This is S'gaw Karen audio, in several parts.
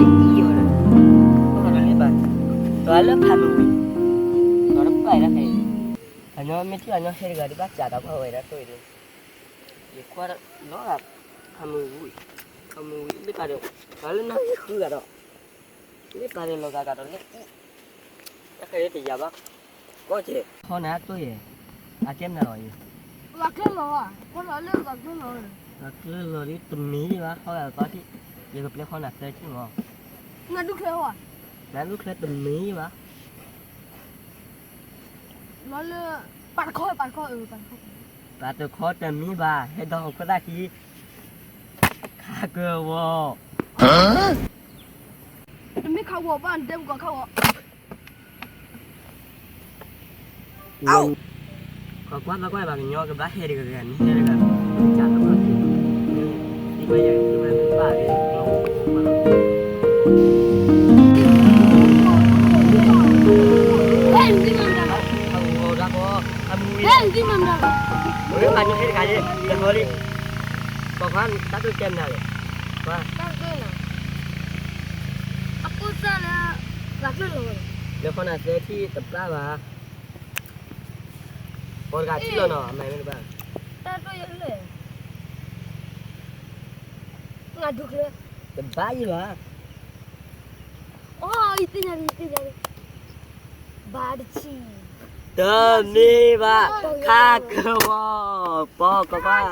အီၤဒီး လၢဖးမုၢ်ဝံၤ ဒီးတပာ်အံၤဒၣ်ခဲအံၤ အညီမ့ၢ်ထံၣ်အညီဟဲတဂၤဒီး ဘၣ်စးဒီးကွၢ်ဝဲဒၣ်တိၢ်အံၤဒီး ယကွၢ်လီၤဂာ် ဖးမုၢ်ဝံၤ ဖးမုၢ်ဝံၤ လၢပာ်ဒီး ပှၤလၢနီၢ်ဟံၣ်ဃုဂၤဒီး လၢပာ်ဒီးလီၤဂာ်ဂာ်ဒီးလၢ တၢ်ခဲအံၤတယၤဘၣ် ကီၢ်ကဲ ဟီနၤတိၢ်ယဲၢ် အကဲမနုၤလီၤအံၤ ဂၤကျၢၢ်လီၤဧါ ကွၢ်လီၤလၢဂၤကျၢၢ်လီၤ ဂၤကျၢၢ်လီၤဒ်တမံၤဘၣ် ဟီဂာ်သီထံၣ် ယကပျဲဖီနၤသၢထံၣ်မး နဒူၣ်ချၢဧါ နဒူၣ်ချၢတမံၤဘၣ် လီၤလၢ ပာ်တခီ ပာ်တခီ ပာ်တခီ ပာ်တခီတမံၤဘၣ် ဟဲဒီးဟီၣ်ခိၣ်သၣ်ခံ ခးကဝီၤ တမ့ၢ်ခးကဝီၤဘၣ် နတဲပကီၢ်ခးကဝီၤ ကွၢ်ကွၢ်ကွၢ် ပှၤကညီကဘၣ်ဟဲတဂၤဂၤ မ့ၢ်ဟဲတဂၤ ကစးတခီၣ်က့ၤ သံကွၢ်ယဲၢ် သံကွၢ်မ့ၢ်ဘၣ်လၢ ဟဲ နသံမၤမတၤလီၤ ဟဲ နသံမၤမတၤလီၤ ဝဲမၤညီဟဲတဂၤလံ တဟီလံ ကွၢ်ကွၢ် တၢ်တိၢ်ကဲမနုၤလဲၣ် ကွၢ် တၢ်တိၢ်လီၤ အကိးစၢ်လၢ ဂၤကျၢၢ်လီၤ လၢခီနၤသၢထံၣ်တပျၢ်ဘၣ် ပှၤတဂၤထံၣ်လီၤနီၤ အမၤမ့ၢ်တဘၣ် တၢ်တိၢ်ယဲၢ်လဲၣ် နဒူၣ်ချၢ တဘၣ်ယံၤဘၣ် အိ ယသ့ၣ်ညါလံ ယသ့ၣ်ညါလံ ဘၣ်တဆံ တမ့ၢ်ဘၣ် ခးကဝီၤ ပီၢ်ကီၢ်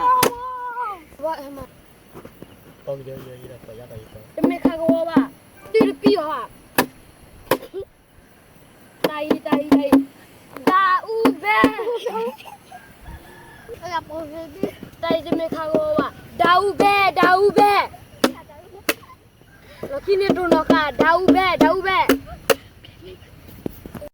ကွၢ် ပီၢ်ကယီယီယီ တမ့ၢ်ခးကဝီၤဘၣ် တုၤတပံၤအီၤဘၣ် တၢ်အံၤ တၢ်အံၤ တၢ်အံၤ ဒၤအူဘဲ တၢ်အံၤတမ့ၢ်ခးကဝီၤဘၣ် ဒၤအူဘဲ ဒၤအူဘဲ လီၢ်ခံန့ၣ်ဒိၣ်နီၢ်ဃာ် ဒၤအူဘဲ ဒၤအူဘဲ